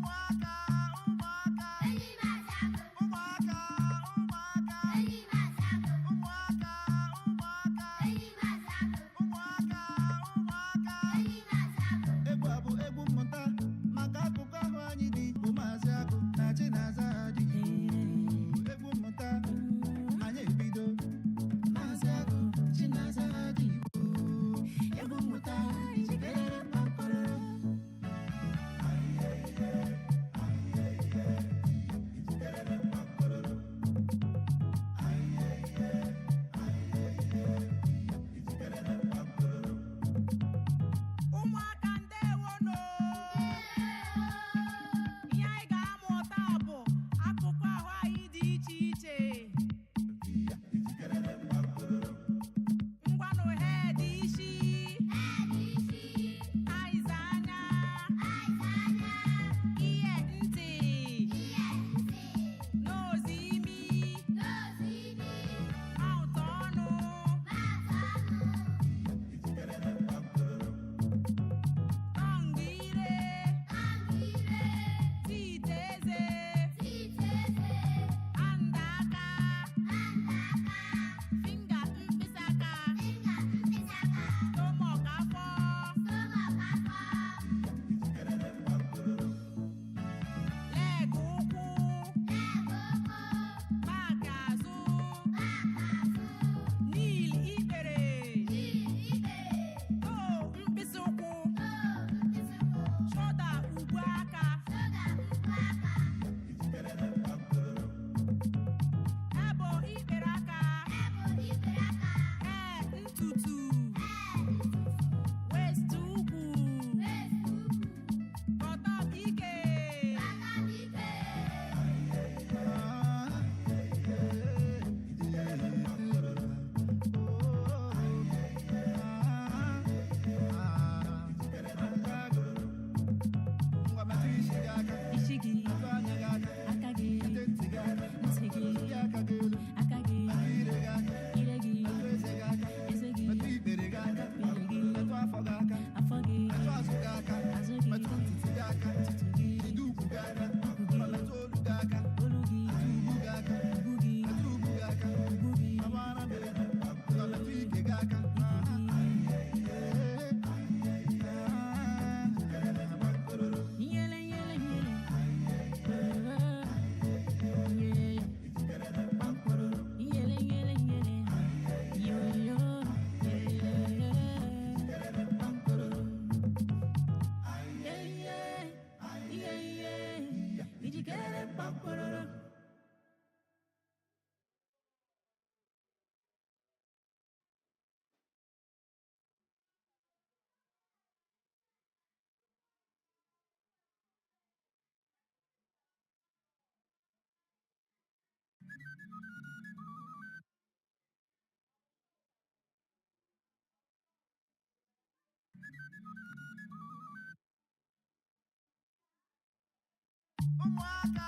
Ụmụaka, ụmụaka. Enyi Maazị Agụ. Ụmụaka, ụmụaka. Enyi Maazị Agụ. Ụmụaka, ụmụaka. Enyi Maazị Agụ. Ụmụaka, ụmụaka. Enyi Maazị Agụ. Egwu a bụ egwu mmụta maka akụkụ ahụ anyị dị bụ Maazị Agụ na Chinaza dị. Egwu mmụta anyị ebido. Maazị Agụ, Chinaza dị, egwu mmụta ijikere kpakọrọ. Ụmụaka, ndewonụ. Ihe anyị ga-amụ taa bụ akụkụ ahụ anyị dị iche iche. Ngwanụ, head, isi. Head, isi. Eyes, anya. Eyes, anya. Ear, ntị. Ear, ntị. Nose, imi. Nose, imi. Mouth, ọnụ. Mouth, ọnụ. Tongue, ire. Tongue, ire. Teeth, eze. Teeth, eze. Hand, aka. Hand, aka. Finger, mkpịsị aka. Finger, mkpịsị aka. Stomach, afọ. Stomach, afọ. Leg, ụkwụ. Leg, ụkwụ. Back, azụ. Back, azụ. Knee, ikpere. Knee, ikpere. Toe, mkpịsị ụkwụ. Toe, mkpịsị ụkwụ. Shoulder, ubu aka. Shoulder, ubu aka. Elbow, ikpere aka. Elbow, ikpere aka. Hair, ntutu. Hair, ntutu. Waist, ukwu. Waist, ukwu. Buttock, ike. Buttock, ike. Ngwa, metụ isi gị aka. Isi gị. Metụ anya gị aka. Aka gị. Metụ ntị gị aka. Ntị gị. Metụ aka gị elu. Aka gị. Metụ ire gị aka. Ire gị. Metụ eze gị aka. Eze gị. Metụ ikpere gị aka. Ikpere gị. Metụ afọ gị aka. Afọ gị. Metụ azụ gị aka. Azụ gị. Metụ ntutu gị aka. Ntutu gị. Jide ukwu gị aka. Ukwu gị. Metụ olu gị aka. Olu gị. Metụ ubu gị aka. Ubu gị. Metụ ubu gị aka. Ubu gị. Amara m elu. Metụ ike gị aka. Ike gị. Nyele nyele nyele. Nyele. Nyele nyele nyele. Yo yo. Nyele. Yeah yeah. Yeah yeah. Ijikere kpakpọrọ. Ụmụaka,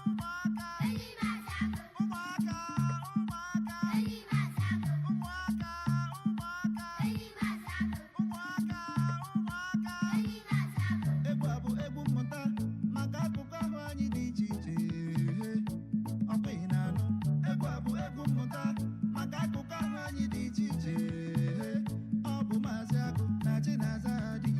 ụmụaka. Enyi Maazị Agụ. Ụmụaka, ụmụaka. Enyi Maazị Agụ. Ụmụaka, ụmụaka. Enyi Maazị Agụ. Ụmụaka, ụmụaka. Enyi Maazị Agụ. Egwu a bụ egwu mmụta maka akụkụ ahụ anyị dị iche iche. Ọkwa ị na-anụ? Egwu a bụ egwu mmụta maka akụkụ ahụ anyị dị iche iche. Ọ bụ Maazị Agụ na Chinaza dị.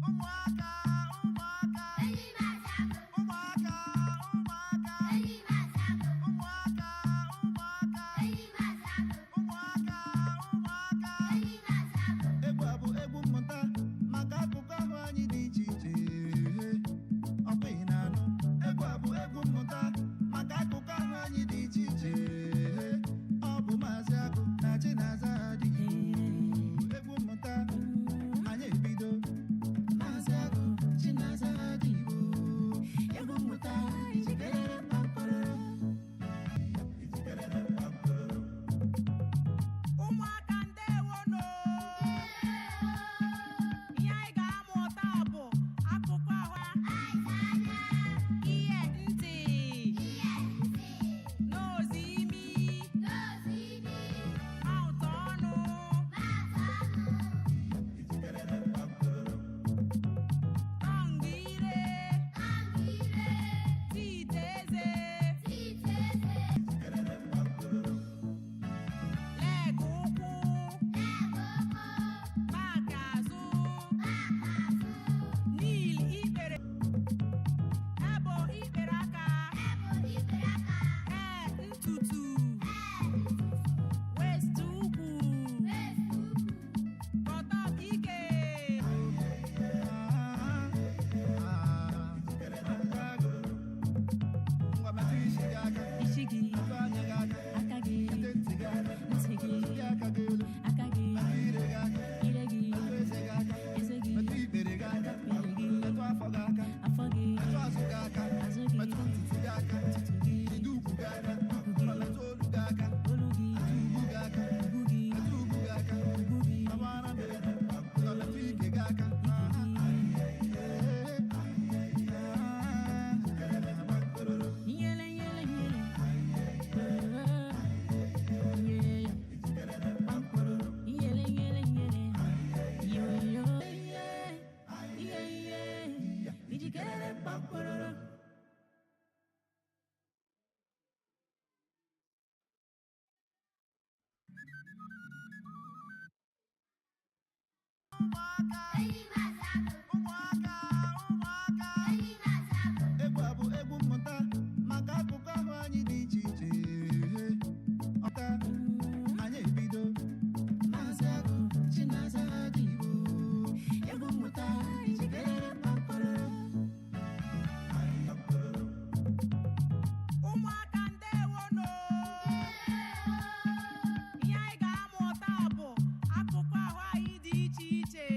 Ụmụaka, ụmụaka, Enyi Maazị Agụ. ụmụaka, ụmụaka, Enyi Maazị Agụ. ụmụaka, ụmụaka, Enyi Maazị Agụ. ụmụaka, ụmụaka. Enyi Maazị Agụ. Egwu a bụ egwu mmụta maka akụkụ ahụ anyị dị iche iche. Ọkwa ị na-anụ? Egwu a bụ egwu mmụta maka akụkụ ahụ anyị dị iche iche. Ọ bụ Maazị Agụ na Chinaza dị Igbo. Egwu mmụta anyị ebido. Maazị Agụ, Chinaza dị Igbo. Egwu mmụta ijikere kpakpọrọ. Ijikere kpakpọrọ. Ụmụaka, ndewonụ. Ihe anyị ga-amụ taa bụ akụkụ ahụ: ihe ntị, nose, imi, mouth, ọnụ, tongue, ire, teeth, eze, leg, ụkwụ, back, azụ, knee, ikpere, elbow, ikpere aka, hair, ntutu, waist, ukwu, buttock, ike. Ngwa, metụ isi gị aka. Isi gị, Metụ anya gị aka. Aka gị, Metụ ntị gị aka. Ntị gị, Metụ aka gị elu. Aka gị, Metụ ire gị aka. Ire gị, Metụ eze gị aka. Eze gị, Metụ ikpere gị aka. Ikpere gị, Metụ afọ gị aka. Afọ gị, Metụ azụ gị aka. Azụ gị, Metụ ntutu gị aka. Ntutu gị, Jide ukwu gị aka. Ukwu gị, Ma metụ olu gị aka. Olu gị, Metụ ubu gị aka. Ubu gị, Metụ ubu gị aka. Ubu gị, Agbara m egwu. Ma metụ ike gị aka. Ike gị. Nyele, nyele, nyele. Nyele. Nyele, nyele, nyele. Yo, yo. Yeah, yeah, yeah. Ijikere kpakpọrọ. Ụmụaka, ụmụaka. Egwu a bụ egwu mmụta maka akụkụ ahụ anyị dị iche iche. Ọta anyị ebido. Maazị Agụ, Chinaza dị Igbo. Egwu mmụta ijikere kpakpọrọ. Ụmụaka, ndewonụ. Ihe anyị ga-amụ taa bụ akụkụ ahụ anyị dị iche iche.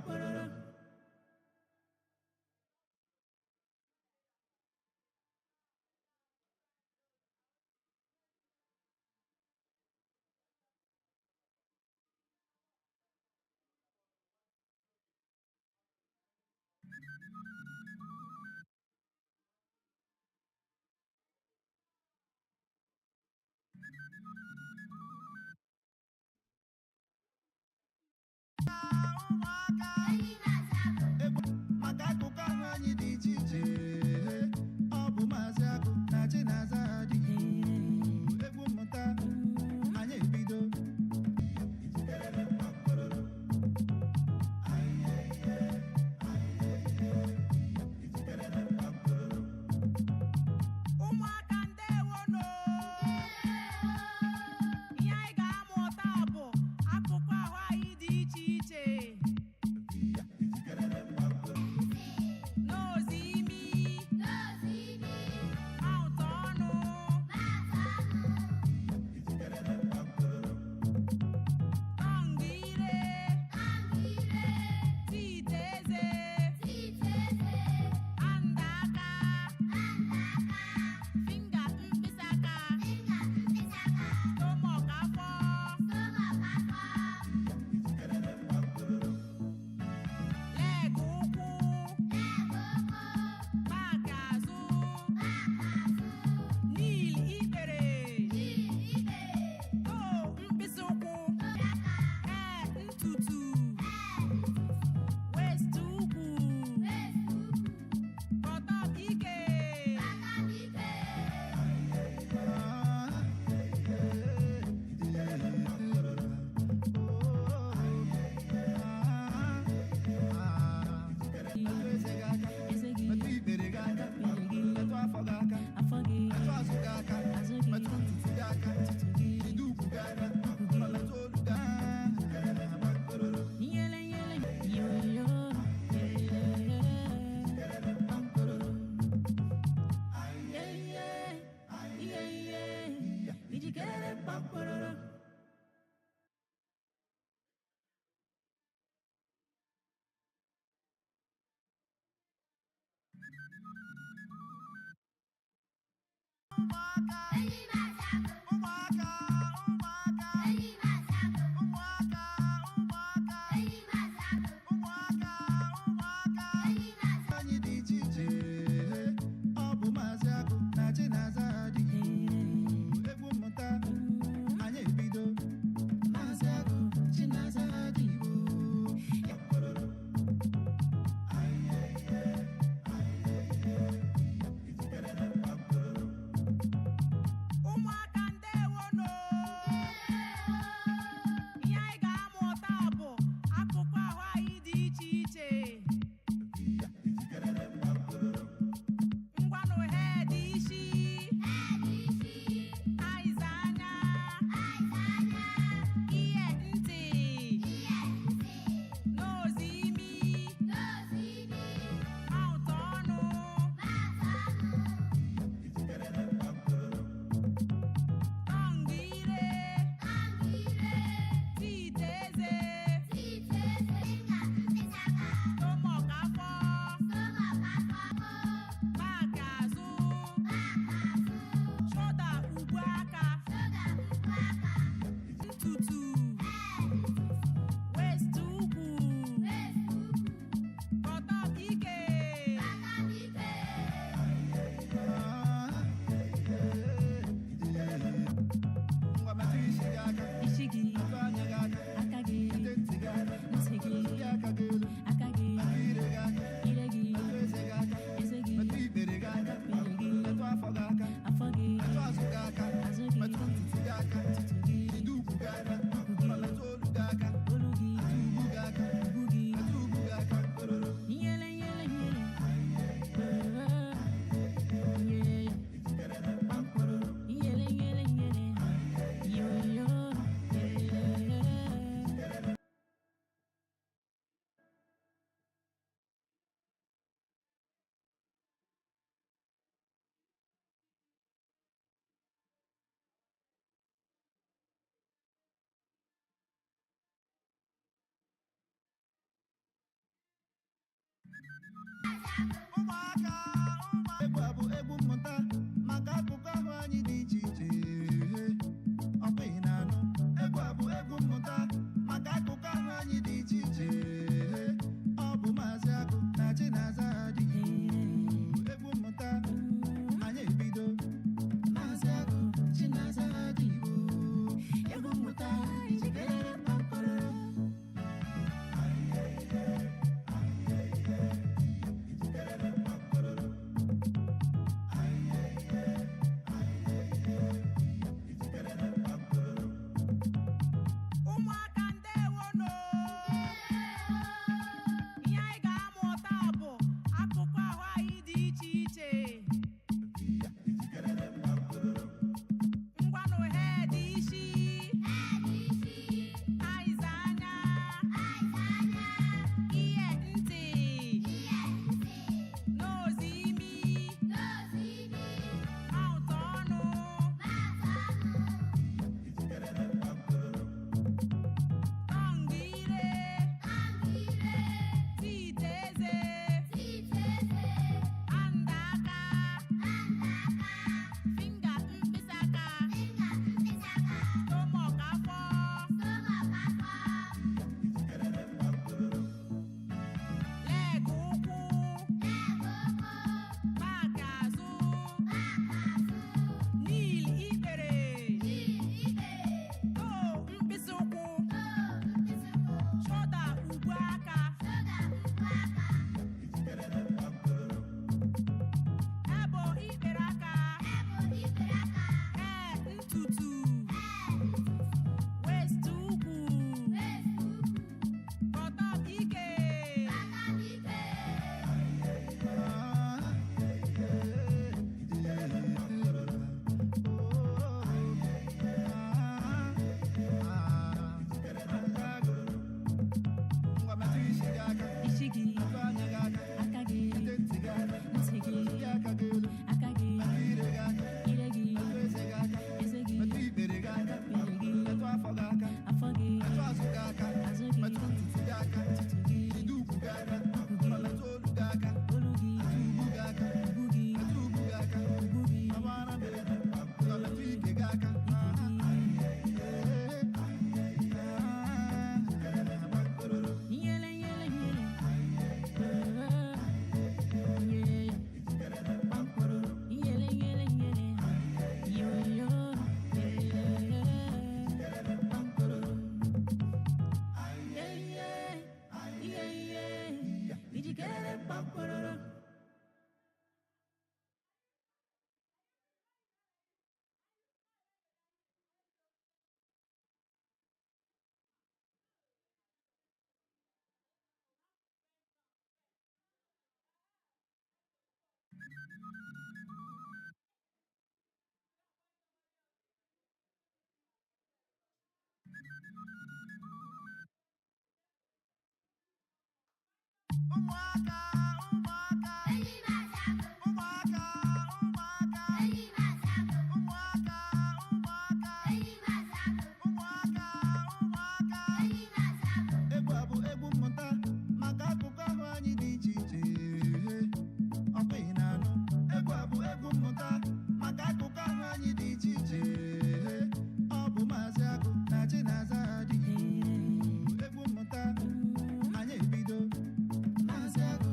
kpororo. Ụmụaka egwu maka akụkọ ahụ anyị dị iche iche. Ọ bụ Maazị Agụ na Chinaza dị egwu mmụta anyị ebido. Ụmụaka, ndewonụ. Ihe anyị ga-amụ taa bụ akụkụ ahụ anyị dị iche iche. Nose, imi. Mouth, ọnụ. Tongue, ire. Teeth, eze. Hand, aka. Finger, mkpịsị aka. Stomach, afọ. Leg, ụkwụ. Back, azụ. Knee, ikpere. Toe, mkpịsị ụkwụ. Hair, ntutu. Waist, ukwu. Buttock, ike. Metụ eze gị aka, Eze gị, metụ ikpere gị aka, ikpere gị, metụ afọ gị aka, afọ gị, metụ azụ gị aka, azụ gị, metụ ntutu gị aka, ntutu gị, jide ukwu gị aka, ukwu gị. ma metụ olu gị aka. Nyele nyele, yo yo, yeah yeah yeah yeah, ijikere kpakpororo. Ụmụaka, ụmụaka, ụmụaka, ụmụaka, ụmụaka, ụmụaka, ụmụaka anyị dị iche iche. Ọ bụ Maazị Agụ na Chinaza dị egwu mmụta anyị ebido. Maazị Agụ, Chinaza dị Igbo. Ụmụaka, egwu a bụ egwu mmụta maka akụkụ ahụ anyị dị iche iche. Ọkwa ị na-anụ, egwu a bụ egwu mmụta maka akụkụ ahụ anyị dị iche iche. Ọ bụ Maazị Agụ na Chinaza dị egwu mmụta anyị ebido. Maazị Agụ, Chinaza dị Igbo, egwu mmụta ijikere kpakpọrọ. Ụmụaka, ndewonụ. Ihe anyị ga-amụ taa bụ akụkụ ahụ anyị dị iche iche. Ngwanụ, head, isi; eyes, anya; ear, ntị; nose, imi; mouth, ọnụ; tongue, ire; teeth, eze; hand, aka; finger, mkpịsị aka; stomach, afọ; leg, ụkwụ; back, azụ; knee, ikpere; toe, mkpịsị ụkwụ; shoulder, ubu aka; elbow, ikpere aka; hair, ntutu; waist, ukwu; buttock, ike. Isi gị, aka gị, ntị gị, aka gị, ire gị, eze gị, ikpere gị, afọ gị, azụ gị, ntutu gị, ukwu gị, olu gị, ubu gị, ubu gị, ike gị. Nyele, nyele, nyele. Nyele. Nyele, nyele, nyele. Yo, yo, yeah. Yeah, yeah, yeah, yeah. Ijikere kpakpọrọ. Ụmụaka, ụmụaka, ụmụaka, ụmụaka, ụmụaka, ụmụaka, ụmụaka, ụmụaka. Egwu a bụ egwu mmụta maka akụkụ ahụ anyị dị iche iche. Ọkwa ị na-anụ, egwu a bụ egwu mmụta maka akụkụ ahụ anyị dị iche iche. Ọ bụ Maazị Agụ na Chinaza dị egwu mmụta anyị ebido. Maazị Agụ.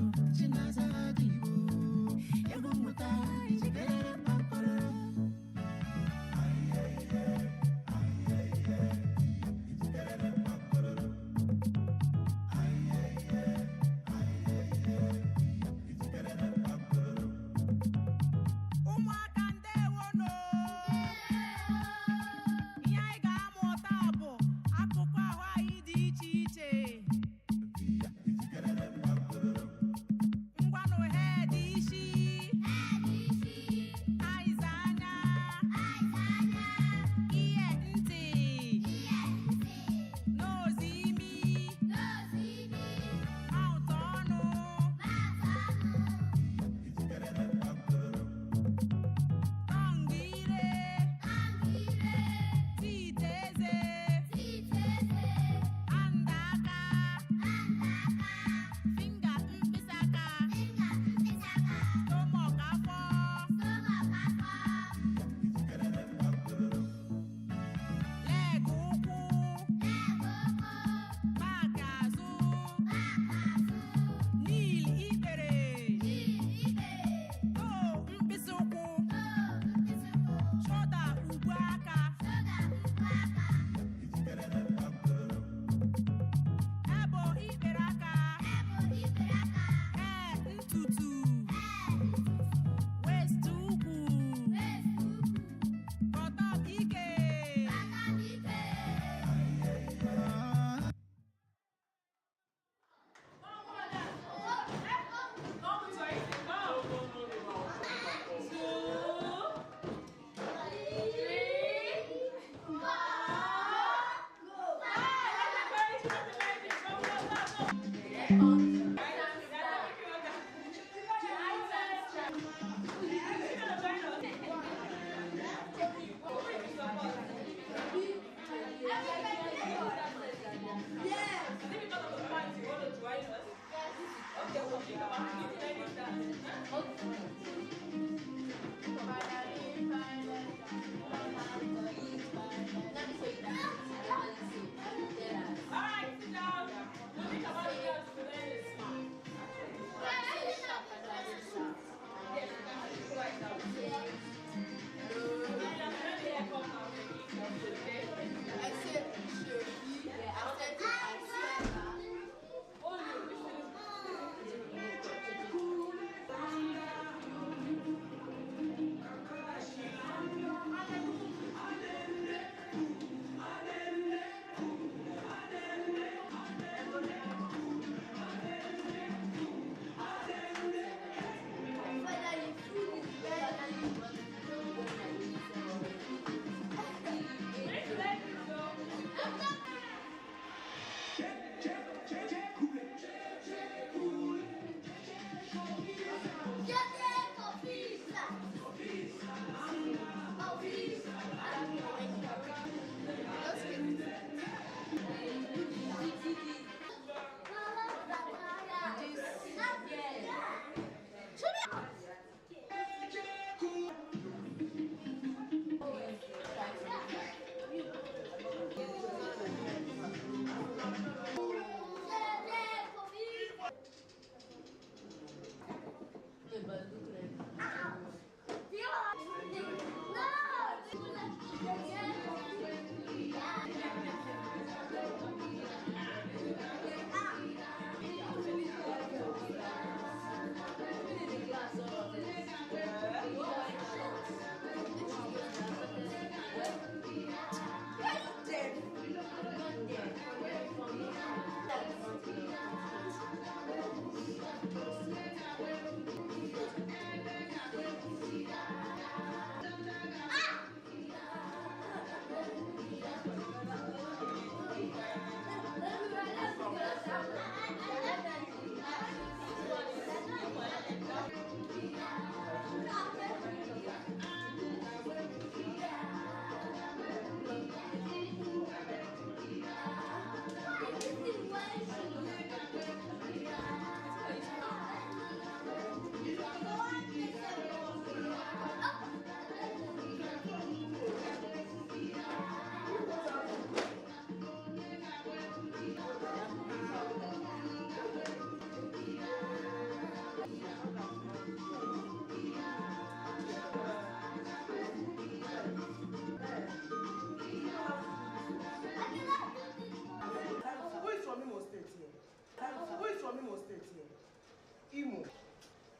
Imo.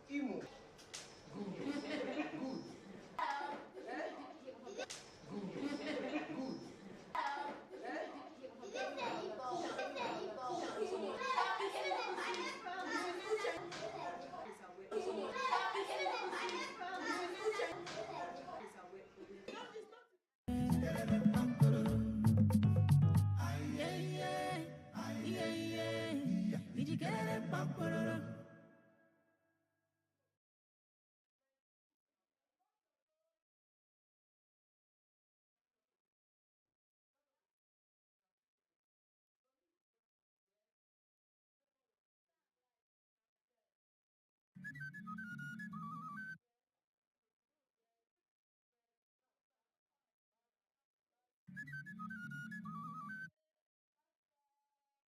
Imo. Good. Good. Eh? Good. Good. Eh? Ijikere kpakpọrọ.